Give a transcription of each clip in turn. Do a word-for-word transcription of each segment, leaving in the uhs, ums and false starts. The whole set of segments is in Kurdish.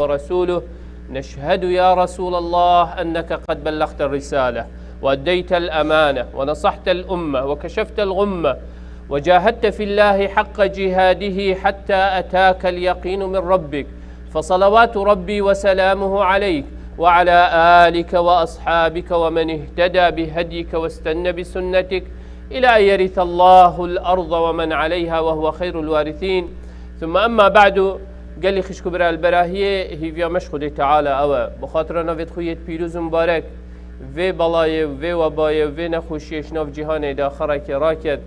ورسوله، نشهد يا رسول الله أنك قد بلغت الرسالة وأديت الأمانة ونصحت الأمة وكشفت الغمة وجاهدت في الله حق جهاده حتى أتاك اليقين من ربك، فصلوات ربي وسلامه عليك وعلى آلك وأصحابك ومن اهتدى بهديك واستن بسنتك إلى أن يرث الله الأرض ومن عليها وهو خير الوارثين. ثم أما بعد، gelî xişk û bira, li berahiyê hîviya me ji Xwedê Teala ew e, bi xatira navê xwe yê pîroz û mibarek, vê belayê, vê webayê, vê nexweşiyê ji nav cîhanê de xerekê raket.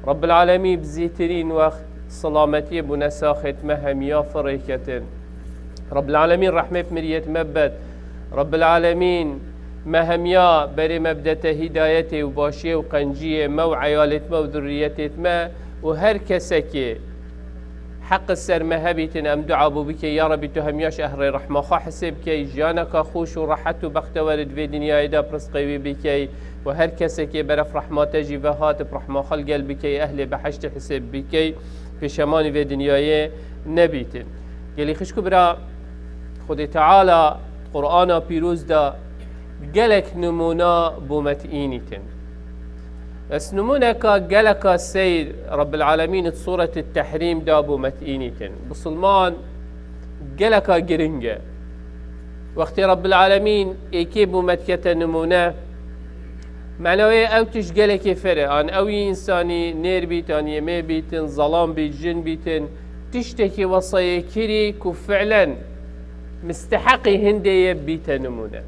Rabbil Alemî bi zêtirîn wext selametiyê bûne saxêt me hemiya firêketin. Rabbil Alemîn rehmê bi miriyêt me bibet. Rabbil Alemîn me hemiya berê me bidete hîdayetê û başiyê û qenciyê me û eyalêt me û zurriyetêt me û her kesekê heq ser me hebîtin, em dua bû bikey, ya Rebî tu hemiya ji ehlê rehma xwe hisê bikey, jiyaneka xweş û rehet û bextewer di vê dinyayê de bi rizqê wî bikey û her kesekê beref rehma te jî ve hat bi rehma xwe li gel bikey, ehlê behiştê hisê bikey, pêşemanî vê dinyayê nebîtin. Gelî xişk û bira, Xwedê Teala Qur'ana pîroz de gelek nimûna bo me tînîtin. Bes nimûneka geleka seyr Rabbil Alemîn di Sûret Tehrîm de bo me tînîtin. Bisilman geleka giring e. Wextê Rabbil Alemîn êkê bo me dikete nimûne, mena wê ew tişt gelekê fere, an ew yî însanî nêr bît, an yê mê bîtin, zelam bît, jin bîtin, tiştekî wesayê kirî ku fi'len misteheqî hindê ye bîte nimûne.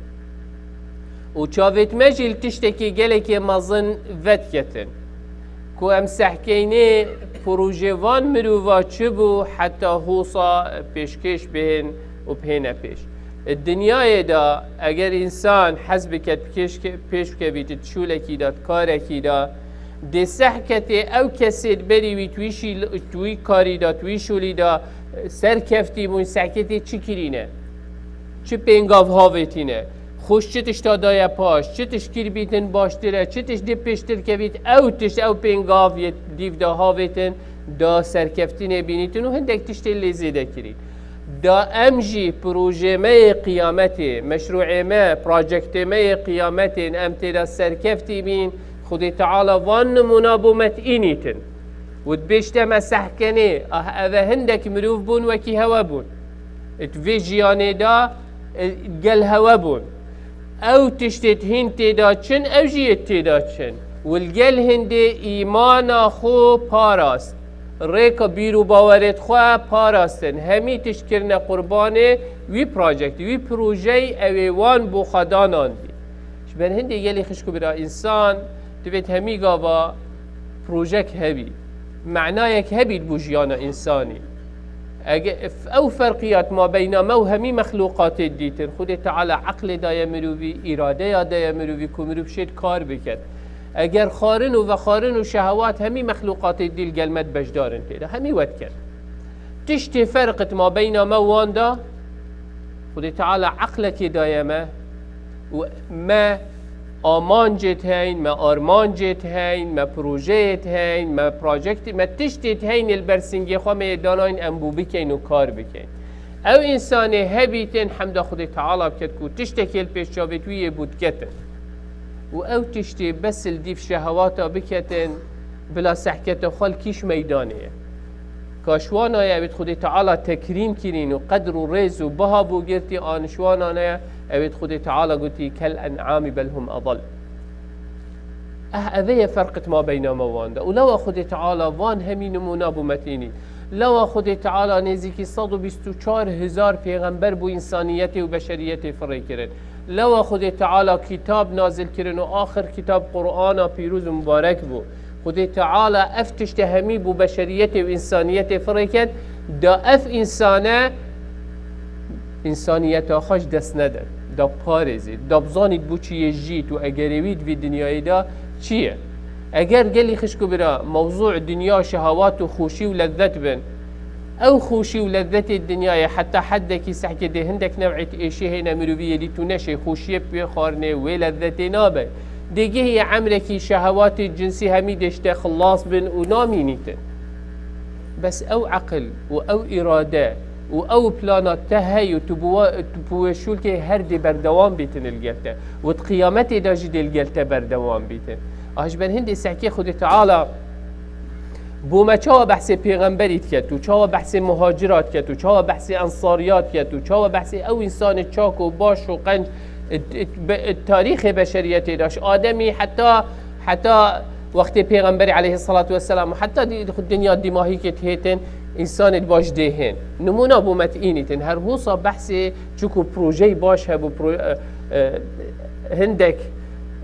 Û çavêt me jî li tiştekî gelekê mezin vediketin. Ku em sehkeynê projê van mirova çi bû heta hosa pêşkêş bihên û bihêne pêş. Di dinyayê de eger însan hez biket pêş ke-, pêş bikevît di şûlekî de, di karekî de, dê sehketê ew kesê di berî wî di wî şîl-, di wî karî de, di wî şûlî de serkeftî bûn, sehketê çi kirîne? Çi pêngav havêtîne? Xweş çi tişta daye paş, çi tişt kir bîtin baştir e, çi tişt dê pêştir kevît, ew tişt, ew pêngav yê dîv de havêtin, da serkeftinê bînîtin û hindek tiştê lê zêde kirîn. Da em jî projê me yê qiyametê, meşrûê me, projektê me yê qiyametê, em tê de serkeftî bîn, Xwedê Teala van nimûna bo me tînîtin. Û dibêjte me sehkenê, ah, ev e hindek mirov bûn wekî hewe bûn. Di vê jiyanê de, e, gel hewe bûn. Ew tiştê hîn tê de çin, ew jî yê tê de çin. Û li gel hindê îmana xwe parast. Rêka bîr û bawerêt xwe parastin. Hemî tişt kirine qurbanê wî projektî, wî projeyî ew ê wan bo xwe danandî. Ji ber hindê gelî xişk û bira însan divêt hemî gava projek hebî, menayek hebî bo jiyana însanî. Ege-, f-, ew ferqiyat mabeyna me û hemî mexlûqatê dîtin, Xwedê Teala eqlê daye mirovî, îradeya daye mirovî ku mirov şêt kar biket. Eger xwarin û vexwarin û şehewat hemî mexlûqatê dî li gel me di beşdarin tê de, hemî wet ket. Tiştê ferqit mabeyna me wan de, Xwedê Teala eqlekê daye me û me amancêt heyn, me armancêt heyn, me projeyêt heyn, me projektê, me tiştêt heyn ê li ber singê xwe me yê danayîn em bû bikeyn û kar bikeyn. Ew însanê hebîtin hemda Xwedê Teala biket ku tiştekê li pêş çavêt wî yê bû diketin. Û ew tiştê bes li dîv şehewata biketin, bila sehketa xwe li kîş meydanê ye. Ka ji wana ye, ewêt Xwedê Teala tekrîm kirîn û qedr û rêz û biha bû girtî, an ji wana ne ye, ewêt Xwedê Teala gotî, "Kel en'ami bel hum adal." Eh, eve ye ferqit mabeyna me wan de. Û lewa Xwedê Teala van hemî nimûna bo me tînî. Lewa Xwedê Teala nêzîkî sed û bîst û çar hezar pêxember bo însaniyetê û beşeriyetê firê kirin. Lewa Xwedê Teala kitab nazil kirin û axir kitab Qur'ana pîroz û mibarek bû. Xwedê Teala ev tişte hemî bo beşeriyetê û însaniyetê firê ket, da ev însane însaniyeta xwe ji dest nede, da parêzî, da bizanît bo çi yê jît û egerê wî di vî dinyayê de çi ye. Eger gelî xişk û bira mewzû dinya şehewat û xweşî û lezzet bin, ew xweşî û lezzetê dinyayê heta heddekî sehkê dê hindek new'ê êşê hêne mirovî yê dî tu neşê xweşiyê bi wê xwarinê wê lezzetê nabe. Dê gihê emrekî şehewatê cinsî hemî dê ji te xilas bin û namînîtin. Bes ew eqil û ew îrade û ew plana te hey û tu bi we, tu bi wê şûlkê her dê berdewam bîtin li gel te. Û di qiyametê de jî dê li gel te berdewam bîtin. A ji ber hindê sehkê Xwedê Teala bo me çawa behsê pêxemberî diket û çawa behsê muhacira diket û çawa behsê ensariya diket û çawa behsê ew însanê çak û baş û qenc, e, e, be-, e, tarîxê beşeriyetê de ji Ademî heta, heta wextê Pêxemberî aleyhisselatu vesselam û heta di-, dinya dîmahîkê dihêtin, însanê baş dê hên. Nimûna bo me tînîtin. Her hosa behsê çiku projeyê baş hebû, pro-, e, e, hindek,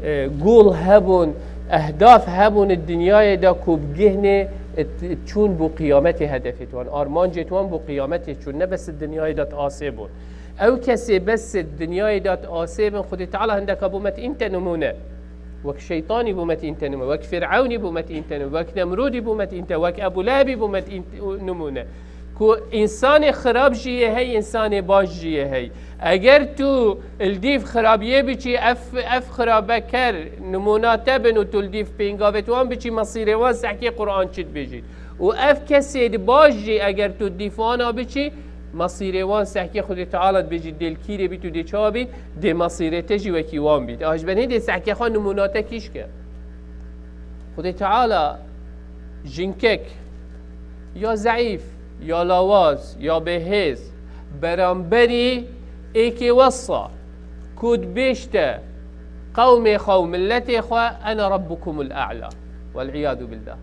e, gol hebûn, ehdaf hebûn di dinyayê de ku bigihne, e, t-, çûn bo qiyametê hedefê wan. Armancê wan bo qiyametê çûn. Ne bes di dinyayê de asê bûn. Ew kesê bes di dinyayê de asê bin, Xwedê Teala hindeka bo me tînte nimûne. Wek şeytanî bo me tînte nimûne, wek Fîrewnî bo me tînte nimûne, wek Nemrûdî bo me tînte, wek Ebû Lehebî bo me tînte nimûne. Ku însanê xirab jî yê hey, însanê baş jî yê hey. Eger tu li dîv xirabiyê biçî, ev, ev xirabeker nimûna te bin û tu li dîv pêngavê wan biçî, mesîrê wan sehkê Quran çi dibêjî. Û ev kesê di baş jî eger tu dîv wana biçî, mesîrê wan sehkê Xwedê Teala dibêjî dê li kîrê bît û dê çawa bît, dê mesîrê te jî wekî wan bît. A ji ber hindê sehkê xwe nimûna te kîş ke. Xwedê Teala jinkek ya zeîf, ya lawaz, ya bêhêz, beramberî êkê wesa ku dibêjte qewmê xwe û milletê xwe, "Ene Rabbukumul A'la." Wel'iyadu billah.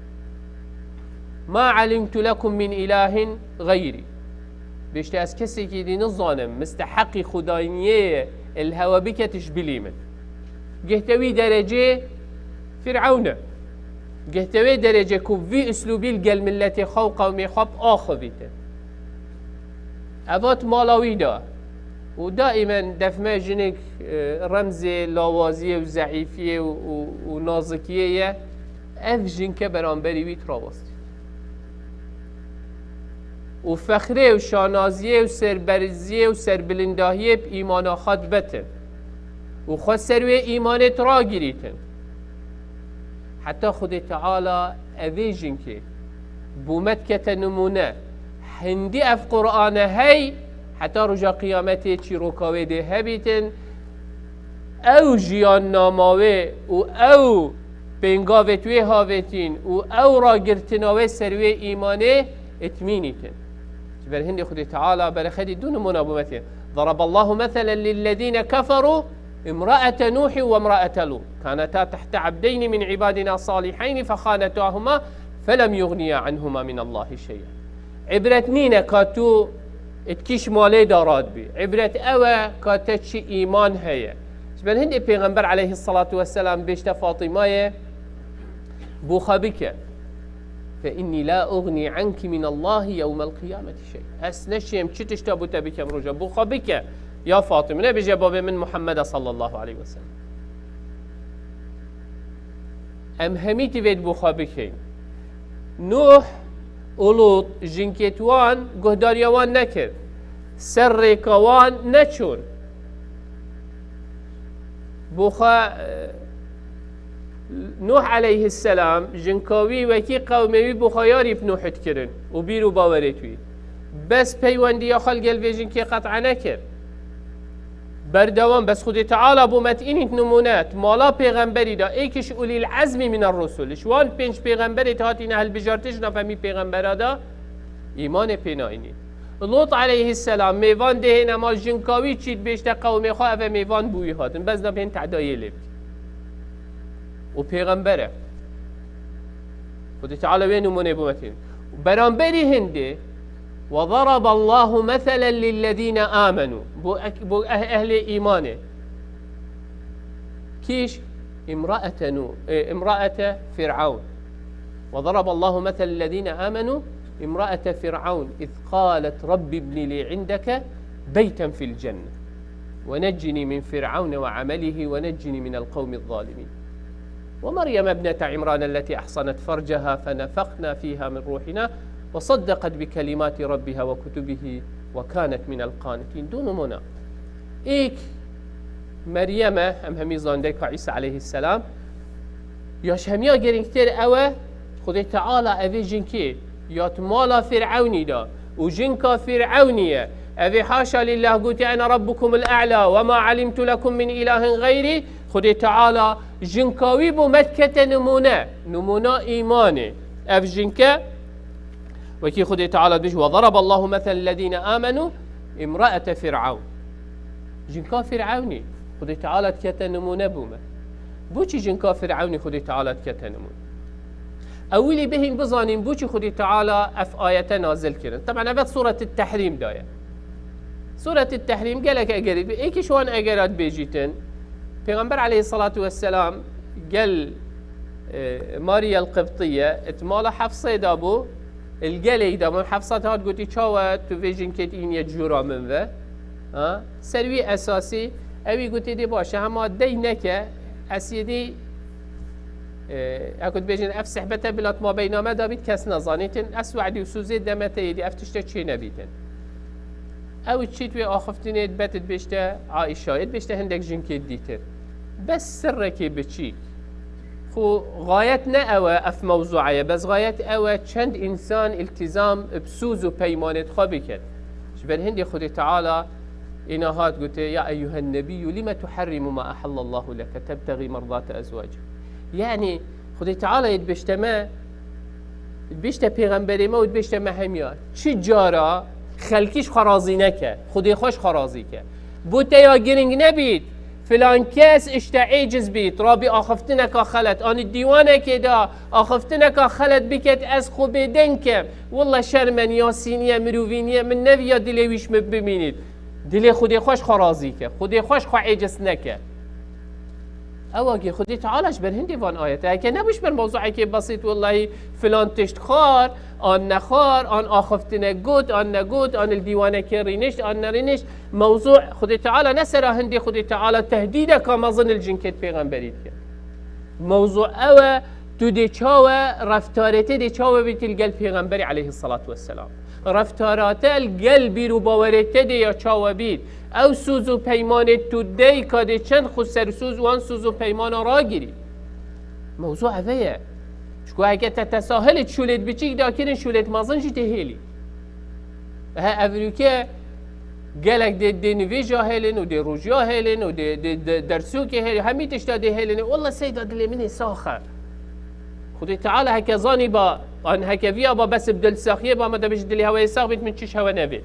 "Ma alimtu lekum min ilahin gayri." Bêjte, "Ez kesekî dî nizanim misteheqî xwedayiniyê ye, li hewe bike tişbilî min." Gihte wî derecê Fîrewn e. Gihte wê derecê ku vî uslûbî li gel miletê xwe û qewmê xwe biaxivîte. Eva di mala wî de. Û daîmen defme jinik, e, remzê lawaziyê û zeîfiyê û, û, û nazikiyê ye. Ev jinke beramberî wî dirawestî. Û fexrê û şanaziyê û serberiziyê û serbilindahiyê bi îmana xwe dibetin. Û xwe ser wê îmanê diragirîtin. Heta Xwedê Teala evê jinkê bo me dikete nimûne. Hindî ev Qur'ane hey, heta roja qiyametê çîroka wê dê hebîtin. Ew jiyannama wê û ew pêngavêt wê havêtîn û ew ragirtina wê ser wê îmanê itmînîtin. Ji ber hindê Xwedê Teala berexedî du nimûna bo me tê. Zeraballahu meselen lillezîne keferû imraete Nuhi ve imraete Lut. Kaneta tehte abdeyni min ibadina salihayni fexanetahuma felem yugniya anhuma min Allahi şey'a. Îbret nîne ka tu di kîş malê de radibî. Îbret ew e ka te çi îman heye. Ji ber hindê Pêxember aleyhisselatu vesselam bêjte Fatîmayê, "Bo xwe bike. Fe inni la ugnî anki min Allahi yewmel qiyameti şey." Ez neşêm çi tişta bo te bikem roja. Bo xwe bike. Ya Fatîme, nebêje babê min Muhammed e sallallahu aleyhi ve sellem. Em hemî tî vê bo xwe bikeyn. Nuh û Lut jinkêt wan guhdariya wan nekir. Ser rêka wan neçûn. Bo xwe, e, Nuh aleyhisselam jinka wî wekî qewmê wî bo xwe yarî bi Nuh dikirin û bîr û bawerêt wî. Bes peywendiya xwe li gel vê jinkê qet'a nekir. Berdewam, bes Xwedê Teala bo me tînît nimûne, di mala pêxemberî de, êk ji ulîl ezmî mine rusul, ji wan pênc pêxemberê te hatîne hilbijartin, ji navê mî pêxembera de îmanê pê nayînî. Lot aleyhisselam mêvan dihêne mal jinka wî çî dibêjte qewmê xwe, ev e mêvan bo wî hatin, bes nabên tedayê lê bikî. Û pêxember e. Xwedê Teala wê nimûnê bo me tîn. Beramberî hindê, "Ve zeraballahu meselen lillezîne amenû." Bo ek-, bo eh-, ehlê îmanê. Kîş? Imraete Nû-, e, imraete Fir'awn. "Ve zeraballahu meselen lillezîne amenû, imraete Fir'awn, iz qalet Rabbi ibni li indeke beyten fil cenne. Ve neccini min Fir'awn ve amelihi ve neccini minel kavmiz zalimin." ومريم ابنة عمران التي أحصنت فرجها فنفخنا فيها من روحنا وصدقت بكلمات ربها وكتبه وكانت من القانتين. Du nimûna. Êk Meryem e, em hemî zanîn dayika Îsa aleyhisselam. Ya ji hemiya girîngtir ew e, Xwedê Teala evê jinkê ya di mala Fîrewnî de û jinka Fîr'ewnî ye. Evê haşa lillah gotî, "Ene rabbukumul a'la ve ma alimtu lekum min ilahin gayri." Xwedê Teala jinka wî bo me dikete nimûne, nimûna îmanê. Ev jinke, wekî Xwedê Teala dibêje, "Ve daraballahu meselen lillezîne amenu imraete Fîr'ewn." Jinka Fîr'ewnî Xwedê Teala dikete nimûne bo me. Boçî jinka Fîr'ewnî Xwedê Teala dikete nimûne? Ewilî bihîn bizanîn boçî Xwedê Teala ev ayete nazil kirin. Teban ev Sûret Tehrîm de ye. Sûret Tehrîm gelek egerî, êkî ji wan egera dibêjîtin. Pêxember aleyhissalatu vesselam gel, e, Mariye el-Qibtiye, it mala Hefsê de bû, il gelê de bû. Hefsa hat gotî, "Çawa tu vê jinkê dîniye cûra min ve?" Ha? Ser wî esasî, ewî gotî, "Dê baş e, hema dey neke, ez yê dî, e, ya ku dibêjin, ev sehbete bilat ma beyna me da bît, kes nazanîtin, ez we'dî û sûzê deme te yê dî, ev tişte çê nebîtin." Ew çît wê axiftinê dibet dibêjte Aîşayê, dibêjte hindek jinkê dîtir. Bes sirrekê biçîk. Xwe gayet ne ew e, ev mewzûa ye, bes gayet ew e, çend însan îltîzam bi sûz û peymanê xwe biket. Ji ber hindê Xwedê Teala îna hat gote, "Ya eyyuhen nebiyyû lime tuharrimu ma ahallallahu leke tebtexî merdate ezwacik." Yanî Xwedê Teala yê dibêjte me, dibêjte pêxemberê me û dibêjte me hemiya. Çi cara xelkî ji xwe razî neke, Xwedê xwe ji xwe razî ke. Bo te ya giring nebît, filan kes îşte êciz bît, rabî axiftineka xelet, an dîwanekê de axiftineka xelet biket, ez xwe bêdeng kem. Willa şerm e, niyasînî ye, mirovînî ye, min neviya dilê wî ji min bimînît. Dilê Xwedê xwe ji xwe razî ke, Xwedê xwe ji xwe êciz neke. Ewa ki Xwedê Teala ji ber hindê van ayete. Heke nebû ji ber mewzuekê besît, wellahî filan tişt xwar, an nexwar, an axiftinek got, an negot, an li dîwanekê rînişt, an nerînişt. Mewzu Xwedê Teala ne sera hindê Xwedê Teala tehdîdeka mezin li jinkê pêxemberî dike. Mewzu ew e, tu dê çawe, reftarê te dê çawe bît li gel pêxemberî aleyhissalatu vesselam. Reftara te li gel bîr û bawerê te dê ya çawe bît. Ew sûz û peymanê tu dey ka dê çend xwe ser sûz wan sûz û peymana ragirî. Mewzu ev e ye. Çku heke te tesahilê şûlêt biçîk dakirin, şûlêt mezin jî tê hêlî. He, evrûke gelek dê, dê nivêja hêlin û dê rojiya hêlin û dê, dê, dê dersûkê hêlin, hemî tişta dê hêlin. Walla seyda dilê min ê sax e. Xwedê Teala heke zanî ba, an heke viya ba bes bi dilsaxiyê ba me de bêjî dilê hewe ê sax bît, min çiş hewe nevê.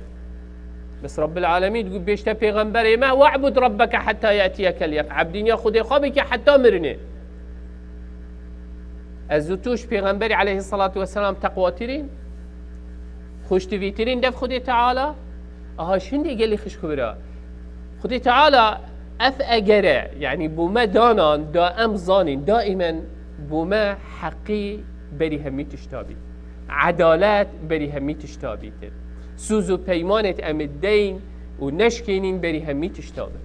Bes Rabbil Alemîn digot bêjte pêxemberê me, "We'bud rabbeke hetta ye'tiyekel yek." Ebdîniya Xwedê xwe bike heta mirinê. Ez û tu ji pêxemberî aleyhissalatu vesselam teqwatirîn, xweştivîtirîn dev Xwedê Teala. Aha şindê gelî xişk bira. Xwedê Teala ev egere, yanî bo me danan, da em zanîn, daimen bo me heqî berî hemî tişta bî. Edalet berî hemî tişta bîtir. Sûz û peymanêt em ê deyn û neşkênîn berî hemî tişta bi.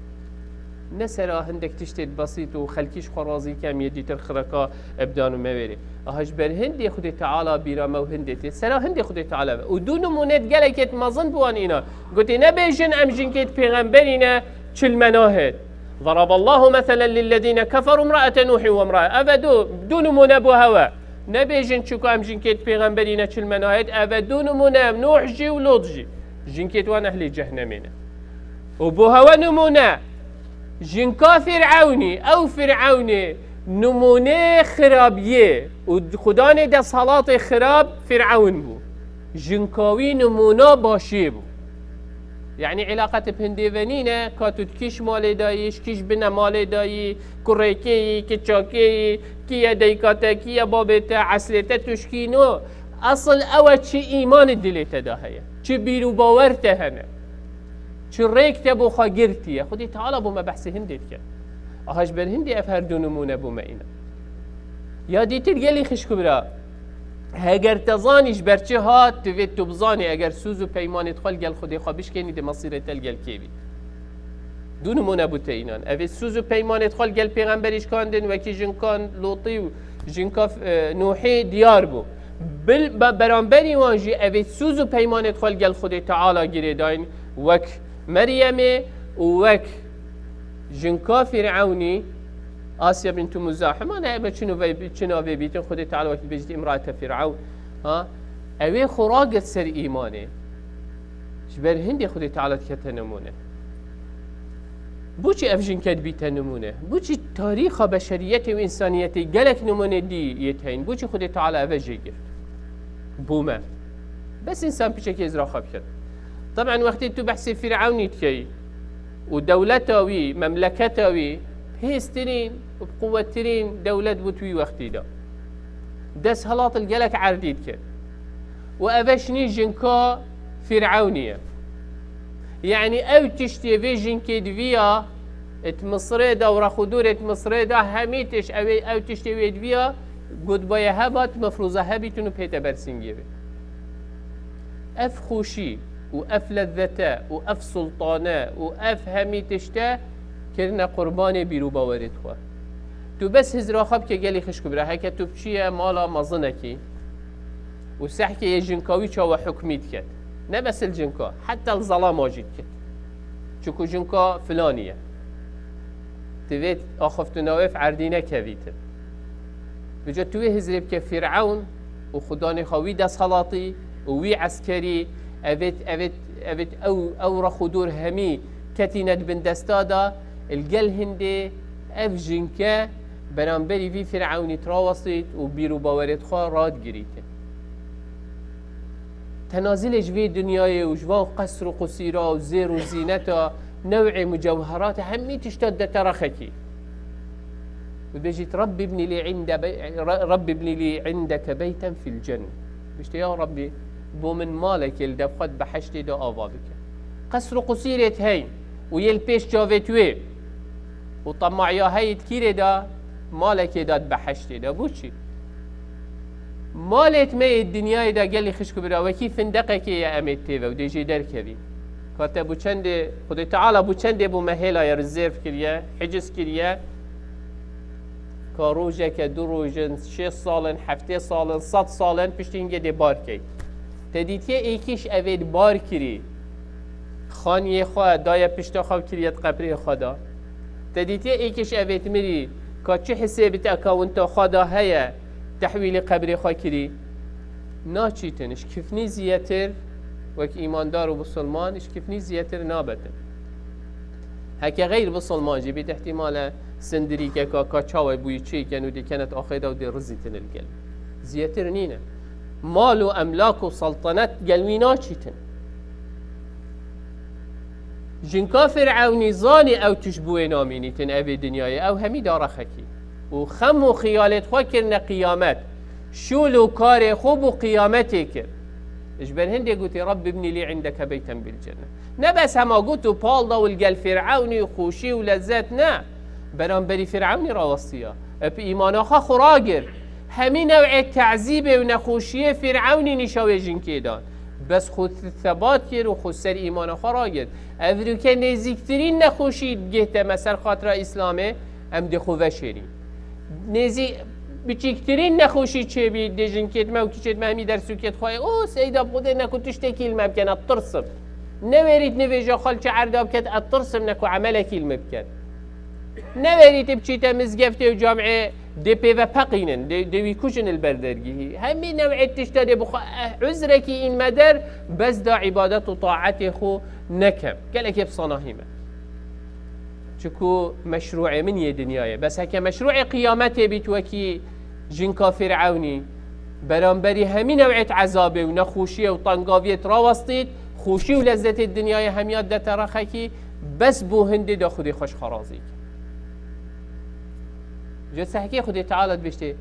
Ne sera hindek tiştêt besît û xelkî ji xwe razî ke em yê dîtir xireka ebdan û mewêrê. Aha ji ber hindê Xwedê Teala bîra me û hindê tê. Sera hindê Xwedê Teala ve. Û du nimûnêt gelekêt mezin bi wan îna. Gotê, nebêjin em jinkêt pêxemberî ne, çil me nahêt. Zaraballahu meselen lillezîne keferû imraete Nûhî ve imraete. Eve du, du nimûne bo hewe. Nebêjin çiku em jinkêt pêxemberî ne çil me nahêt. Eve du nimûne, Nûh jî û Lût jî. Jinkêt wan ehlê cehnemê ne. Û bo hewe nimûne, jinka Fîr'ewnî, ew Fîr'ewnê nimûnê xirabiyê û xudanê desthilatê xirab Fîr'ewn bû. Jinka wî nimûna başiyê bû. Yanî îlaqet bi hindê ve nîne, ka tu di kîş malê de yî, ji kîş bine malê de yî, kurê kê yî, kiça kê yî, kî ye dayika te, kî ye babê te, eslê te tu ji kî no. Esil ew e çi îmanê dilê te de heye, çi bîr û bawer te hene, çi rêk te bo xwe girtiye. Xwedê Teala bo me behsê hindê dike. Aha ji ber hindê ev her du nimûne bo me îne. Ya dîtir gelî xişk bira. Heger te zanî ji ber çi hat, divê tu bizanî, eger sûz û peymanê xwe li gel Xwedê xwe bişkênî, dê mesîrê te li gel kê bî. Du nimûne bû te înan. Evê sûz û peymanê xwe li gel pêxemberî şikandin, wekî jinkan Lûtî û jinka, e, Nûhî diyar bû. Bil, be-, beramberî wan jî evê sûz û peymanê xwe li gel Xwedê Teala girêdayîn, wek Meryemê û wek jinka Fîr'ewnî, Asya bintu Muzahim, ana ebe çi navê, çi navê bîtin, Xwedê Teala wekî bêjît îmraete Fîr'ewn. Ha? Ewê xwe ragirt ser îmanê. Ji ber hindê Xwedê Teala dikete nimûne. Boçî ev jinke dibîte nimûne? Boçî tarîxa beşeriyetê û însaniyetê gelek nimûne dî yê te hîn? Boçî Xwedê Teala eve jê girt? Bo me. Bes însan piçekê ziraxa biket. Taban wextê tu behsê Fîrewnî dikey û dewleta wî, memleketa wî, hêztirîn û bi quwettirîn dewlet bû tu wî wextî de. Desthilat li gelek erdî dike. Û eve şinî jinka Fîrewnî ye. Yanî ew tiştê vê jinkê diviya, et Misrê de û rexûdûrê et Misrê de hemî tişt, ew, ew tiştê wê diviya, gotbaye heba, tu mefrûza hebîtin û pête bersîngê bê. Ev xweşî û ev lezzete û ev sultane û ev hemî tişte kirine qurbanê bîr û bawerê xwe. Tu bes hizra xwe bike gelî xişk û bira, heke tu biçiye mala mezinekî û sehkê yê jinka wî çawa hukmî diket. Ne bes li jinka, heta li zelama jî diket. Çiku jinka filanî ye. Divê axiftina wê fi erdî nekevîtin. Vêca tu wê hizrê bike Fîrewn û xudanê xwe wî desthilatî û wî eskerî, evêt, evêt, evêt ew, ew rex û dor hemî ketîne di bin desta de, li gel hindê ev jinke beramberî vî Fîrewnî tirawestît û bîr û bawerêt xwe radigirîtin. Tenazilê ji vê dinyayê û ji van qesr û qusîra û zêr û zîneta new'ê mucewherata hemî tişta dete rexekî. Û bêjît, "Rabbî bnî lî inde be-, Re-, Rabbî bnî lî indeke beyten fîl cenne." Bişte, "Ya Rabbî, bo min malekê li dev xwe di behiştê de ava bike." Qesr û qusîrêt heyn û yê li pêş çavêt wê û tema'iya heyî di kîrê de, malekê de di behiştê de. Bo çi? Malêt me yê dinyayê de gelî xişk û bira wekî findeqekê ye, em ê têve û dê jê derkevî. Ka te bo çendê, Xwedê Teala bo çendê bo me hêlaye, rezerv kiriye, hiciz kiriye. Ka rojeke, du rojin, şêst salin, heftê salin, sed salin, piştî hingê dê bar key. Te dîtiye êkî ji evê di bar kirî, xaniyê xwe daye pişta xwe û kiriye di qebrê xwe de. Te dîtiye êkî ji evê di mirî, ka çi hisêbî di akawunta xwe de heye, tehwîlê qebrê xwe kirî. Naçîtin, ji kifnî zîyetir, wek îmandar û bisilman, ji kifnî zîyetir nabetin. Heke xeyr bisilman jî bît, ihtimale sindirîkeka ka çawa bûyî çêken û dê kene axê de û dê rizîtin li gel. Zîyetir nîne. Mal û emlak û seltenet gel wî naçîtin. Jinka Fîrewnî zanî ew tişt bi wê namînîtin, evê dinyayê, ew hemî da rexekî. Û xem û xiyalêt xwe kirine qiyamet. Şûl û karê xwe bo qiyametê kir. Ji ber hindê gotî, "Rabbî bnî lî indeke beyten bil cenne." Ne bes hema got û pal da û li gel Fîrewnî û xweşî û lezzet ne. Beramberî Fîrewnî rawestiya. Bi îmana xwe xwe ragir. Hemî new'ê tezîbê û nexweşiyê Fîrewnî nîşa wê jinkê dan. Bes xwe sebat kir û xwe ser îmana xwe ragir. Evroke nêzîktirîn nexweşî gihte me ser xatira Îslamê, em dê xwe veşêrîn. Nêzî biçîktirîn nexweşî çêbî dê jinkêt me û kîçêt me hemî dersûkêt xwe yê, "O Seyda, bi Xwedê neku tiştekî li me bikene, tirsim." Newêrît nivêja xwe li çi erda biket, "Ez tirsim neku emelekî li me biket." Newêrît biçîte mizgeftê û camê dê pê ve peqînin, dê, dê wî kujin li ber dergihî. Hemî new'ê tişta dê bi xwe, eh, uzrekî în me der, bes da îbadet û taetê xwe nekem. Gelekê bi sanahî me. Çiku meşrûê min yê dinyayê. Bes heke meşrûê qiyametê bît wekî jinka Fîrewnî, beramberî hemî new'êt ezabê û nexweşiyê û tengaviyê rawestît, xweşî û lezzetê dinyayê hemiya dete rexekî, bes bo hindê da Xwedê xwe ji xwe razî ke. Ji sehkê Xwedê Teala dibêjtê,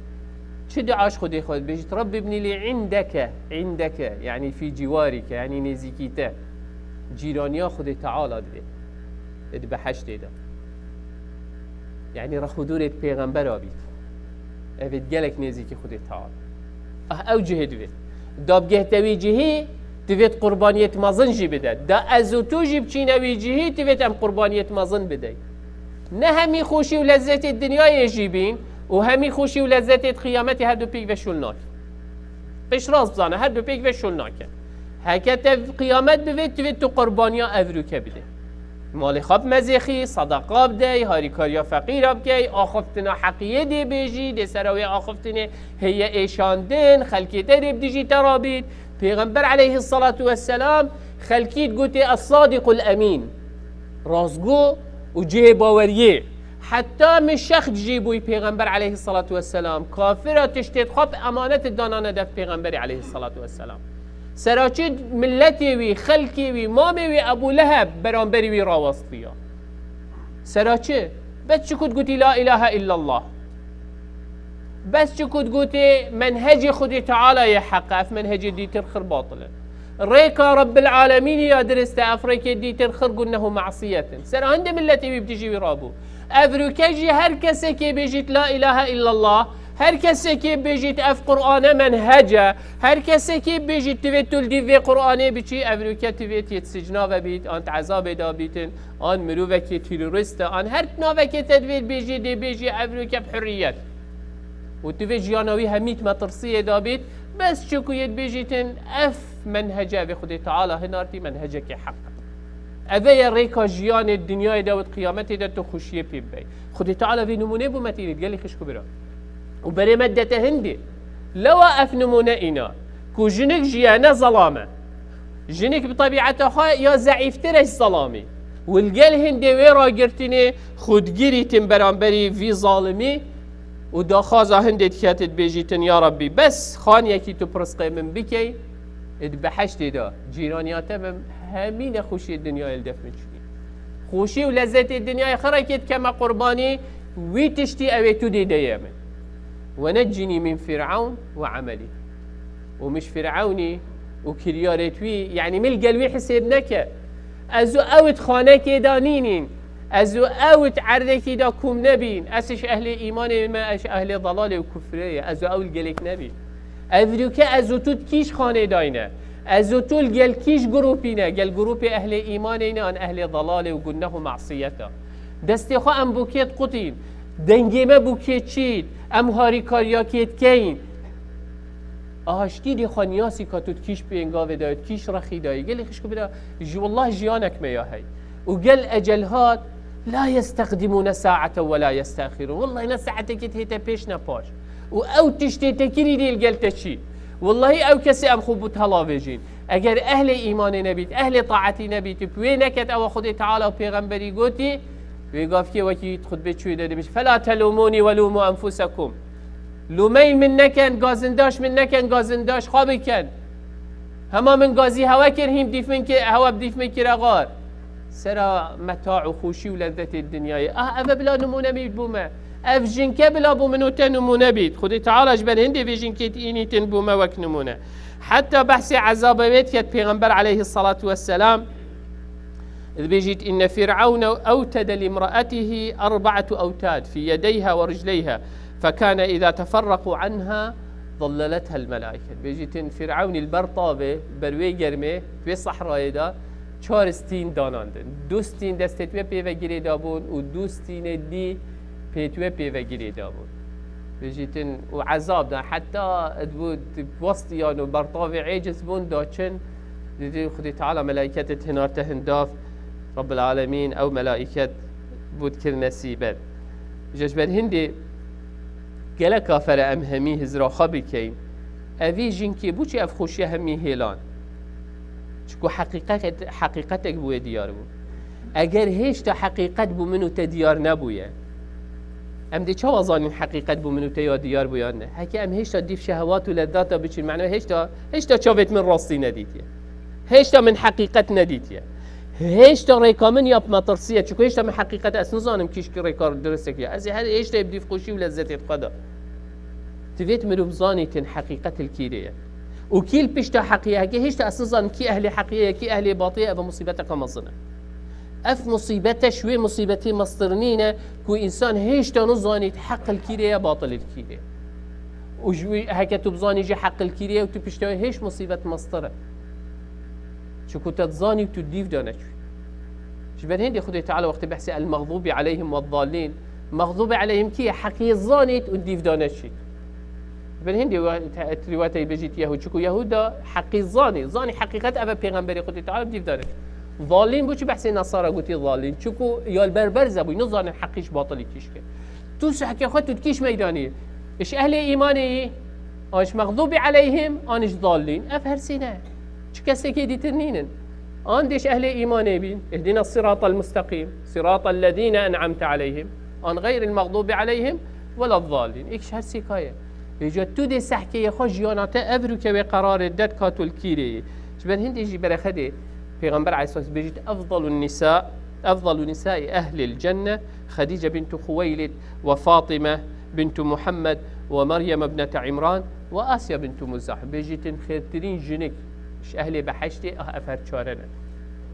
çi dua ji Xwedê xwe dibêjit, "Rabbî bnî lî indeke, indeke, yanî fî ciwarîke, yanî nêzîkî te." Cîraniya Xwedê Teala divê. Ê di behiştê de. Yanî rexûdûrê di pêxembera bît. Ev ê gelek nêzîkî Xwedê Teala. Ah, ew cihê divê. Da bigehte wî cihî, divêt qurbaniyêt mezin jî bide. Da ez û tu jî biçîne wî cihî, divêt em qurbaniyêt mezin bidey. Ne hemî xweşî û lezzetê dinyayê jî bîn û hemî xweşî û lezzetê qiyametê her du pêk ve şûl nakin. Piştrast bizane, her du pêk ve şûl nakin. Heke te qiyamet bivê, divê tu qurbaniya evroke bidê. Malê xwe bi mezêxî, sedeqa bidey, harîkariya feqîra bikey, axiftina heqiyê dê bêjî, dê sera wê axiftinê heye êşandin, xelkê te dê bi dijî te rabît. Pêxember aleyhisselatu vesselam Xelkî digotê, "Es-Sadiqul Emîn", rastgo û cihê baweriyê. Heta min şexd jî bûy Pêxember aleyhissalatu vesselam, kafira tiştê xwe bi emanet danane def Pêxemberî aleyhissalatu vesselam. Sera çi milletê wî, xelkê wî, mamê wî Ebû Leheb beramberî wî rawastiya. Sera çi? Bes çi ku digotî, "La ilahe illallah." Bes çi ku digotê, "Menhecê Xwedê Teala yê heq e, ev menhecê dîtir xir batil e. Rêka Rebbil Alemînî ya dirist e, ev rêkê dîtir xir guneh û masiyet in." Sera hindê milletê wî bi dijî wî rabû. Evroke jî her kesekê bêjît, "La ilahe illallah", her kesekê bêjît, "Ev Qur'ane menhec e", her kesekê bêjît, "Divê tu li dîv vê Qur'anê biçî", evroke divê tu yê sicna ve bît, an tu ezabê de bîtin, an mirovekî terorîst e, an her navekê te divê bêjî, dê bêjî, evroke bi hurriyet. Û tu vê jiyana wî hemî di metirsiyê de bît, bes çi ku yê dibêjîtin, ev menhece vê Xwedê Teala hinartî, menhecekê heq e. Eve ye rêka jiyanê dinyayê de û di qiyametê de tu xweşiyê pê bibey. Xwedê Teala vê nimûnê bo me tînît, gelî xişk û bira. Û berê me dete hindê. Lewa ev nimûne îna, ku jinik jiye ne zelam e. Jinik bi tebîeta xwe ya zeîftir e ji zelamî. Û li gel hindê wê ragirtinê xwedgirîtin beramberî vî zalimî û daxwaza hindê diketit, dibêjîtin, "Ya Rabbî, bes xaniyekî tu bi rizqê min bikey, di behiştê de cîraniya te bim, hemî nexweşiyê dinyayê li def min çûyî. Xweşî û lezzetê dinyayê xirekê dikeme qurbanî, wî tiştî ew ê tu dê deyê min. Ve neccinî min Fîr'ewn ve emelî." Û min ji Fîr'ewnî û kiryarê wî, yanî min li gel wî hisêb neke. Ez û ew di xanekê de nînîn. Ez û ew di erdekî de kom nebîn. Ez ji ehlê îmanê me, ez ji ehlê delalê û kufrê ye. Ez û ew li gelek nebîn. Evroke ez û tu di kîj xanê dayne? Ez û tu li gel kîj grûpî ne? Gel grûpê ehlê îmanê ne an ehlê delalê û guneh û masiyet e? Destê xwe em bo kê diqutîn? Dengê me bo kê çît? Em harîkariya kê dikeyn? Aha, ji tîdê xwe niyasî ka tu di kîj pêngavê de, di kîj rexî de yî. Gelê xişk û bira, ji wallah jiyanek me ya hey. Û gel ecel hat, "La yesteqdimûne saete ve la yesteexirûn." Wallahî ne saetekê dihête pêş ne paş. Û ew tiştê te kirî dê li gel te çî. Wallahî ew kesê em xwe bo telavêjîn. Eger ehlê îmanê nebît, ehlê taetî nebît, bi wê neket ewa Xwedê Teala û Pêxemberî gotî, wê gavkê wekî xutbê çûyê de dibêjî, "Fela telûmûnî we lûmû enfusekum." Lûmeyên min neken, gazindaş min neken, gazindaş xwe biken. Hema min gazî hewe kir, hîn dîf min kir, hewe bi dîf min kire xar. Sera meta û xweşî û lezzetê dinyayê. Ah, eve bila nimûne bît bo me. Ev jinke bila bo min û te nimûne bît. Xwedê Teala ji ber hindê vê jinkê tînîtin bo me wek nimûne. Heta behsê ezaba wê diket Pêxember aleyhissalatu vesselam. Dibêjît, "Inne Fir'ewne ewtede limraetihi erbaetu ewtad fi yedeyha ve ricleyha, fekane iza teferrequ anha zellelethel melaike." Dibêjîtin, Fir'ewnî li ber tavê, ber wê germê, wê sehrayê de çar stîn danandin. Du stîn destê wê pê ve girê dabûn û du stînê dî pê wê pê ve girê dabûn. Dibêjîtin û ezab dan, heta dibû westiyan û ber tavê êciz bûn, daçin, didî Xwedê Teala melaîketê hinarte hindav, Rabbil Alemîn ew melaîket bû dikir nesîbet. Ji ber hindê gelek kafere em hemî hizra xwe bikeyn. Evî jinkê bû çi ev xweşiya hemî hêlan? Çiku heqîqet, heqîqetek bûye diyar bû. Eger hêşta heqîqet bû min û te diyar nebûye, em dê çawa zanîn heqîqet bû min û te ya diyar bû yan ne? Heke em hêşta dîv şehewat û lezzata biçin, mena hêşta, hêşta çavêt min rastî nedîtiye. Hêşta min heqîqet nedîtiye. Hêşta rêka min ya bi metirsiye, çiku hêşta min heqîqet ez nizanim kîşkî rêka diristê ye. Ez ê her hêşta bi dîv xweşî û lezzetê xwe de. Divêt mirov zanîtin heqîqet li kîrê ye. Û kî li pişta heqî ye, heke hêşta ez nizanim kî ehlê heqî ye, kî ehlê batî ye, ev musîbeteke mezin e. Ev musîbete ji wê musîbetê meztirîn e ku însan hêşta nizanît heq li kîrê ye, batil li kîrê ye. Û ji wî heke tu bizanî jî heq li kîrê ye û tu pişta wê hêş musîbet meztir e. Çiku te dizanî û tu dîv de neçûyî. Ji ber hindê Xwedê Teala wextê behsê el-mexdûbî aleyhim weddallîn, mexdûbî aleyhim kî ye? Heqî zanît û dîv de neçît. Ji ber hindê we te-, rîwayetê bêjît Yehûd. Çiku Yehûd de heqî zanî, zanî heqîqet ev e pêxemberê Xwedê Teala dîv de neçît. Zalîn bû çi behsê Nesara gotî zalîn? Çiku ya li ber berz e bû, nizanin heqî ji batilî kîşke. Tu sehkê xwe tu dikîş meydanî. Ji ehlê îmanê yî, an ji mexdûbî aleyhim, an ji zalîn. Ev her sê ne. Çi kesekê dîtir nînin. An dê ji ehlê îmanê bîn, اهدنا الصراط المستقيم، صراط الذين أنعمت عليهم، an غير المغضوب عليهم ولا الضالين. Êk ji her sêka ye. Vêca tu dê sehkeyê xwe jiyana te ev rûke wê qerarê det ka tu li kîrê yî. Ji ber hindê jî berexedê Pêxember aleyhisselam bêjît, أفضل النساء، أفضل نساء أهل الجنة خديجة بنت خويلد وفاطمة بنت محمد ومريم ابنة عمران وآسيا بنت مزاحم. Bêjîtin xêrtirîn jinik ji ehlê behiştê ah ev her çare ne.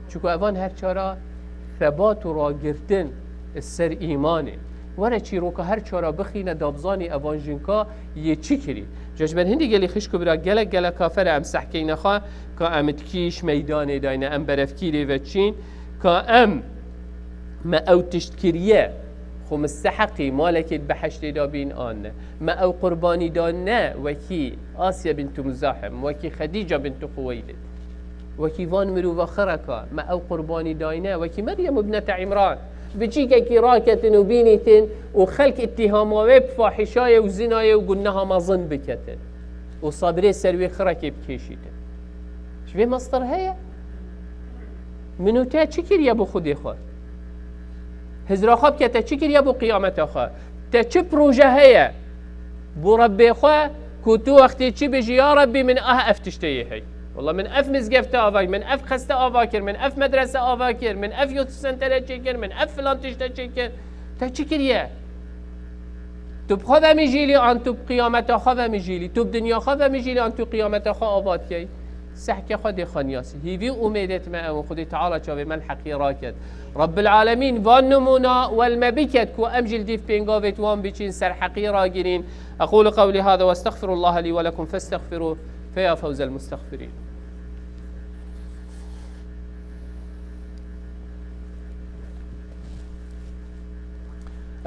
Çunku evan her çara thebat û ragirtin li ser îmanê. Were çîroka her çara bixîne da bizanî evan jinka yê çi kirî. Ji ber hindî gelî xişk û bira gelek gelek kafere em sehkeyne xwe ka em di kîş meydanê dayne, em berevkîrê ve çîn ka em me ew tişt kiriye xwe misteheqî malekê di behiştê de bîn an ne. Me ew qurbanî da ne wekî Asya bintu Muzahim, wekî Xedîca bintu Xuweylid. Wekî van mirova xireka me ew qurbanî dayne, wekî Meryem ibnete Îmran. Bi cîkekî raketin û bînîtin û xelk îttîhama wê bi fahîşayê û zinayê û guneha mezin biketin û sabirê ser wê xirekê bikêşîtin. Ji vê mestir heye? Min û te çi kiriye bo Xwedê xwe? Hizra xwe bike, te çi kiriye bo qiyameta xwe? Te çi proje heye bo Rebbê xwe ku tu wextê çi bêjî, ya Rebbî, min ah ev tiştê yê hey. Wela min ev mizgefte ava kir, min ev xeste ava kir, min ev medrese ava kir, min ev youth centre çêkir, min ev filan tişte çêkir. Te çi kiriye? Tu bi xwe ve mijîlî an tu bi qiyameta xwe ve mijîlî? Tu bi dinya xwe ve mijîlî an tu qiyameta xwe ava dikey? Sehke Xwedê xwe niyasî. Hîvî û umêdê me ew in, Xwedê Teala çavê me li heqî raket. Rabbil Alemîn van nimûna wel me biket ku em jî li dîv pêngavê wan biçîn, ser heqî ragirîn. أقول قولي هذا وأستغفر الله لي ولكم فاستغفروه فيا فوز المستغفرين.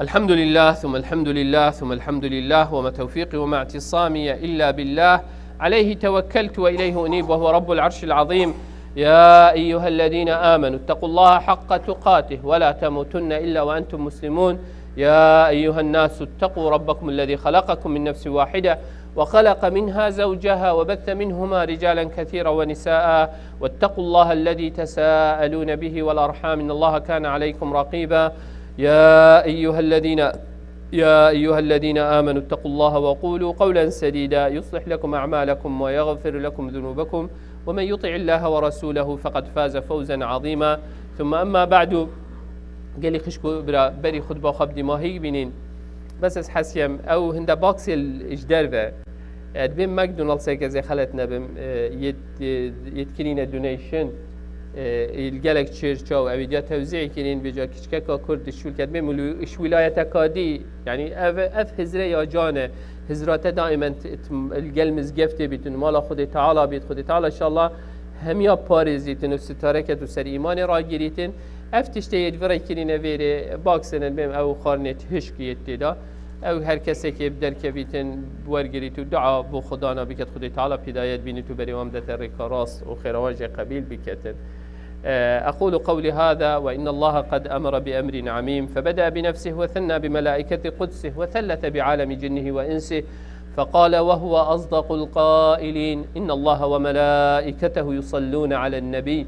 الحمد لله ثم الحمد لله ثم الحمد لله، وما توفيقي وما اعتصامي إلا بالله، عليه توكلت وإليه أنيب، وهو رب العرش العظيم. يا أيها الذين آمنوا اتقوا الله حق تقاته ولا تموتن إلا وأنتم مسلمون. يا أيها الناس اتقوا ربكم الذي خلقكم من نفس واحدة وخلق منها زوجها وبث منهما رجالا كثيرا ونساء واتقوا الله الذي تساءلون به والأرحام إن الله كان عليكم رقيبا. يا أيها الذين، يا أيها الذين آمنوا اتقوا الله وقولوا قولا سديدا يصلح لكم أعمالكم ويغفر لكم ذنوبكم ومن يطع الله ورسوله فقد فاز فوزا عظيما. ثم أما بعد، gelî xişk û bira, berî xutba xwe bi dîmahî bînîn. Bes ez hesiyem, ew hinde baksê ji derve. E, dibê McDonald'seke zê xelet nebim, e, yêt-, e, yêtkirîne donation, e, li gelek çêrça û ewîdiya tewzî kirîn, vêca kiçkeka Kurd di şûl ket. Dibê mûlû-, ji wîlayeteka dî, yanî ev, ev hizre ya can e. Hizra te daimen t-, t-, li gel mizgeftê bîtin, mala Xwedê Teala bît. Xwedê Teala inşallah hemiya parêzîtin û sitare ket û ser îmanê ragirîtin. Ev tiştê yê di vir re kirîne vêrê, baksêne bêm ew xwarinê tihişk yê tê de. Ew her kesekê bi derkevîtin, bi wergirît û dua bo Xwedana biket, Xwedê Teala pîdayet bînît û berê wan bidete rêka rast û xêra wan jê qebîl biketin. أقول قولي هذا وإن الله قد أمر بأمر عميم، فبدأ بنفسه وثنى بملائكة قدسه وثلث بعالم جنه وإنسه، فقال وهو أصدق القائلين: إن الله وملائكته يصلون على النبي،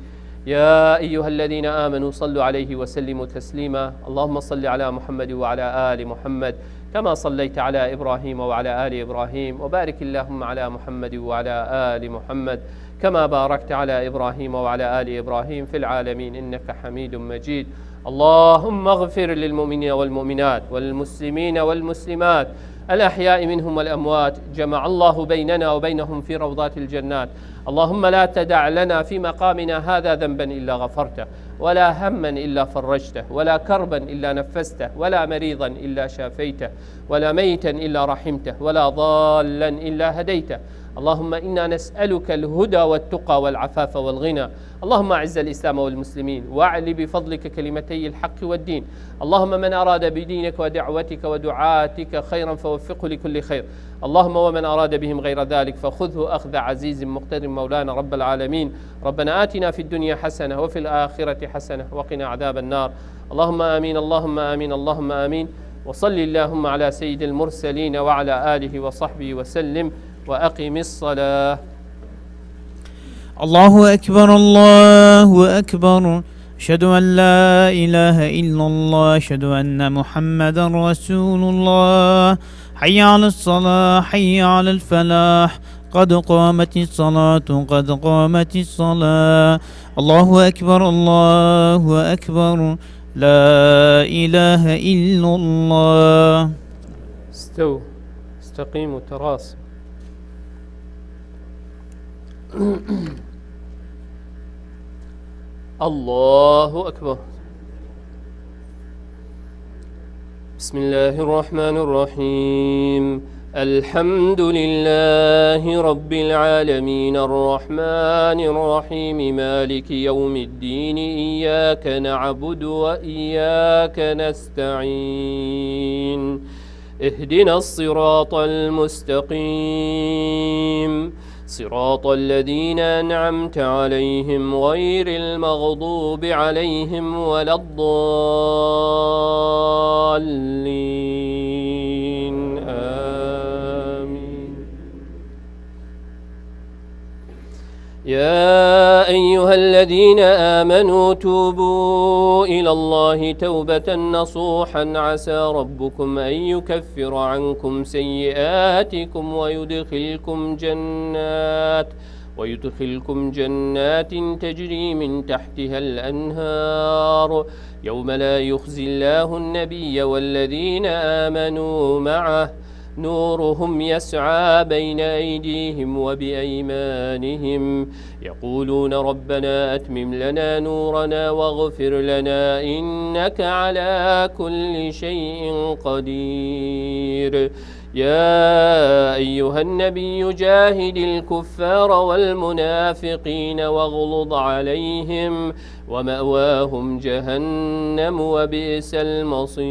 يا أيها الذين آمنوا صلوا عليه وسلموا تسليما. اللهم صل على محمد وعلى آل محمد كما صليت على إبراهيم وعلى آل إبراهيم، وبارك اللهم على محمد وعلى آل محمد كما باركت على إبراهيم وعلى آل إبراهيم في العالمين إنك حميد مجيد. اللهم اغفر للمؤمنين والمؤمنات والمسلمين والمسلمات الأحياء منهم والأموات. جمع الله بيننا وبينهم في روضات الجنات. اللهم لا تدع لنا في مقامنا هذا ذنبا إلا غفرته، ولا هما إلا فرجته، ولا كربا إلا نفسته، ولا مريضا إلا شافيته، ولا ميتا إلا رحمته، ولا ضالا إلا هديته. اللهم إنا نسألك الهدى والتقى والعفاف والغنى. اللهم أعز الإسلام والمسلمين، وأعل بفضلك كلمتي الحق والدين. اللهم من أراد بدينك ودعوتك ودعاتك خيرا فوفقه لكل خير. اللهم ومن أراد بهم غير ذلك فخذه أخذ عزيز مقتدر مولانا رب العالمين. ربنا آتنا في الدنيا حسنة وفي الآخرة حسنة وقنا عذاب النار. اللهم آمين، اللهم آمين، اللهم آمين. وصل اللهم على سيد المرسلين وعلى آله وصحبه وسلم. وأقم الصلاة. الله أكبر، الله أكبر. أشهد أن لا إله إلا الله، أشهد أن محمدا رسول الله. حي على الصلاة، حي على الفلاح. قد قامت الصلاة، قد قامت الصلاة. الله أكبر، الله أكبر. لا إله إلا الله. استووا، استقيموا، تراصوا. الله أكبر. بسم الله الرحمن الرحيم. الحمد لله رب العالمين، الرحمن الرحيم، مالك يوم الدين، إياك نعبد وإياك نستعين. اهدنا الصراط المستقيم، صراط الذين أنعمت عليهم غير المغضوب عليهم ولا الضالين. آمين. يا أيها الذين آمنوا توبوا إلى الله توبة نصوحا عسى ربكم أن يكفر عنكم سيئاتكم ويدخلكم جنات، ويدخلكم جنات تجري من تحتها الأنهار، يوم لا يخزي الله النبي والذين آمنوا معه، نورهم يسعى بين أيديهم وبأيمانهم، يقولون ربنا أتمم لنا نورنا واغفر لنا إنك على كل شيء قدير. يا أيها النبي جاهد الكفار والمنافقين واغلظ عليهم، ومأواهم جهنم وبئس المصير.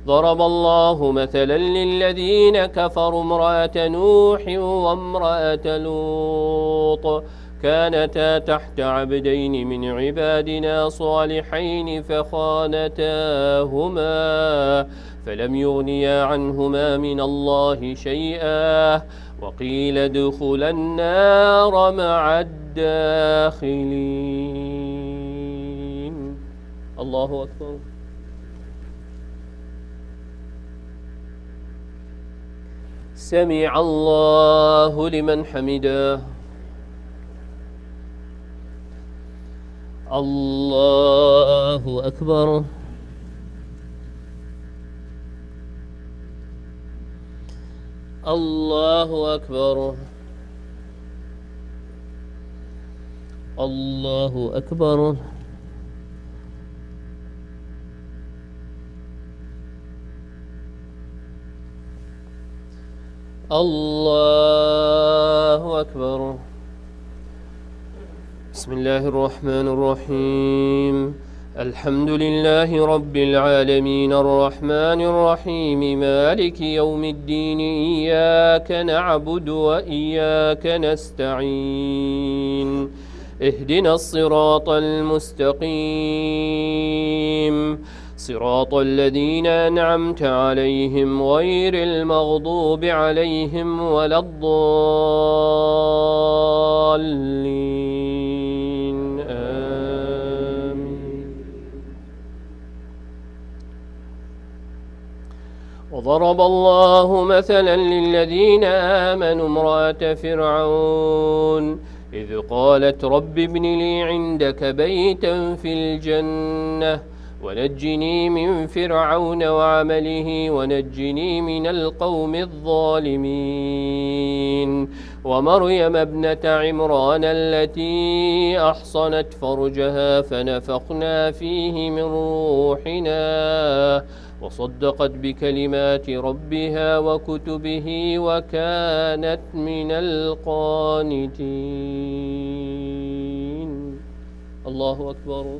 ضرب الله مثلا للذين كفروا امرأة نوح وامرأة لوط كانتا تحت عبدين من عبادنا صالحين فخانتاهما فلم يغنيا عنهما من الله شيئا وقيل ادخلا النار مع الداخلين. الله أكبر. سمع الله لمن حمده. الله أكبر. الله أكبر. الله أكبر. الله أكبر. بسم الله الرحمن الرحيم. الحمد لله رب العالمين، الرحمن الرحيم، مالك يوم الدين، إياك نعبد وإياك نستعين. اهدنا الصراط المستقيم، صراط الذين أنعمت عليهم غير المغضوب عليهم ولا الضالين. آمين. وضرب الله مثلا للذين آمنوا امرأة فرعون إذ قالت رب ابن لي عندك بيتا في الجنة ونجني من فرعون وعمله ونجني من القوم الظالمين. ومريم ابنة عمران التي أحصنت فرجها فنفخنا فيه من روحنا وصدقت بكلمات ربها وكتبه وكانت من القانتين. الله أكبر.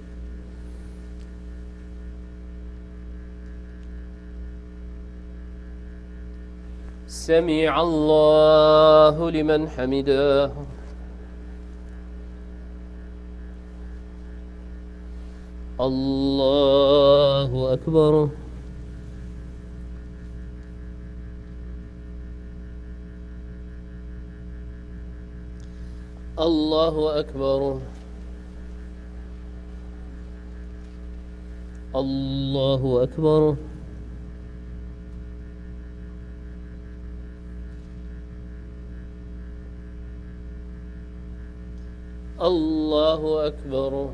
سمع الله لمن حمده. الله أكبر. الله أكبر. الله أكبر. الله أكبر.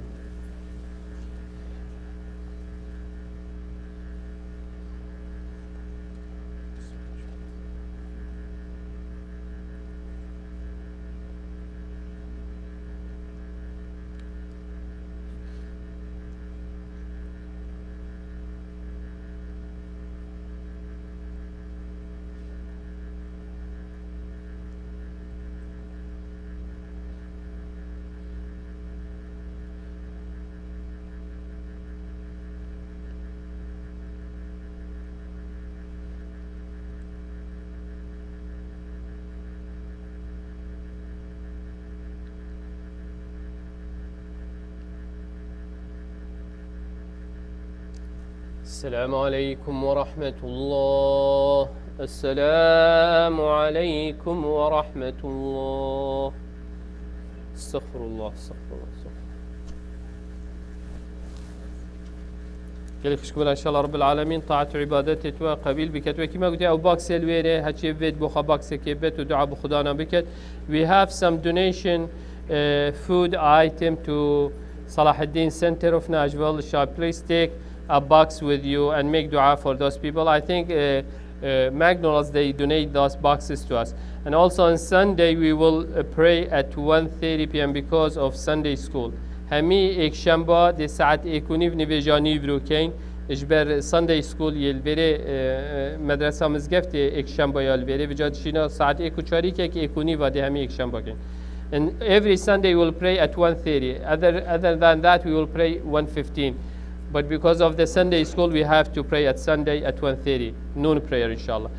السلام عليكم ورحمة الله. السلام عليكم ورحمة الله. استغفر الله، استغفر الله، استغفر الله. Gelek xişk bila, inşallah Rabbil Alemin taat û îbadetê tu qebîl biket. Wekî me gotî, ew baksê li wêrê, heçiyê bivêt bo xwe baksekê bet û dua bi Xwedana biket. We have some donation, uh, food item to Salahuddin Center of Nashville. Shall please take a box with you and make dua for those people. I think, uh, uh, McDonald's, they donate those boxes to us. And also on Sunday, we will, uh, pray at one thirty p m because of Sunday school. Hemî êkşemba dê saet êk û nîv nivêja nîv rû keyn. Ji ber Sunday school yê li vêrê, e, e, medresa mizgeftê êkşemba ya li vêrê. Vêca dişîna saet êk û çarîkek, êk û nîva dê hemî êkşemba keyn. And every Sunday we will pray at one thirty. Other, other than that, we will pray one fifteen. But because of the Sunday school, we have to pray at Sunday at one thirty. Noon prayer, inshallah.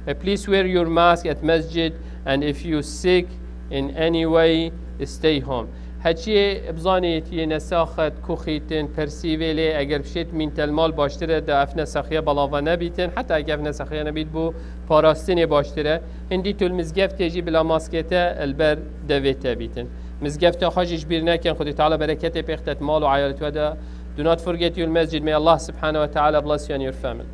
Uh, please wear your mask at masjid, and if you sick in any way, stay home. Heçiyê bizanît yê nesaxet, kuxîtin, persîvê lê eger bişêt mîntel mal baştir e, da ev nesaxiye balava nebîtin, heta eger ev nesaxiye nebît bû parastinê baştir e. Hindî tu li mizgeftê jî bila maskê te li ber devê te bîtin. Mizgefta xwe jî ji bîr nekin, Xwedê Teala bereketê pêxtet mal û eyalê we de. Do not forget your masjid. May Allah subhanahu wa ta'ala bless you and your family.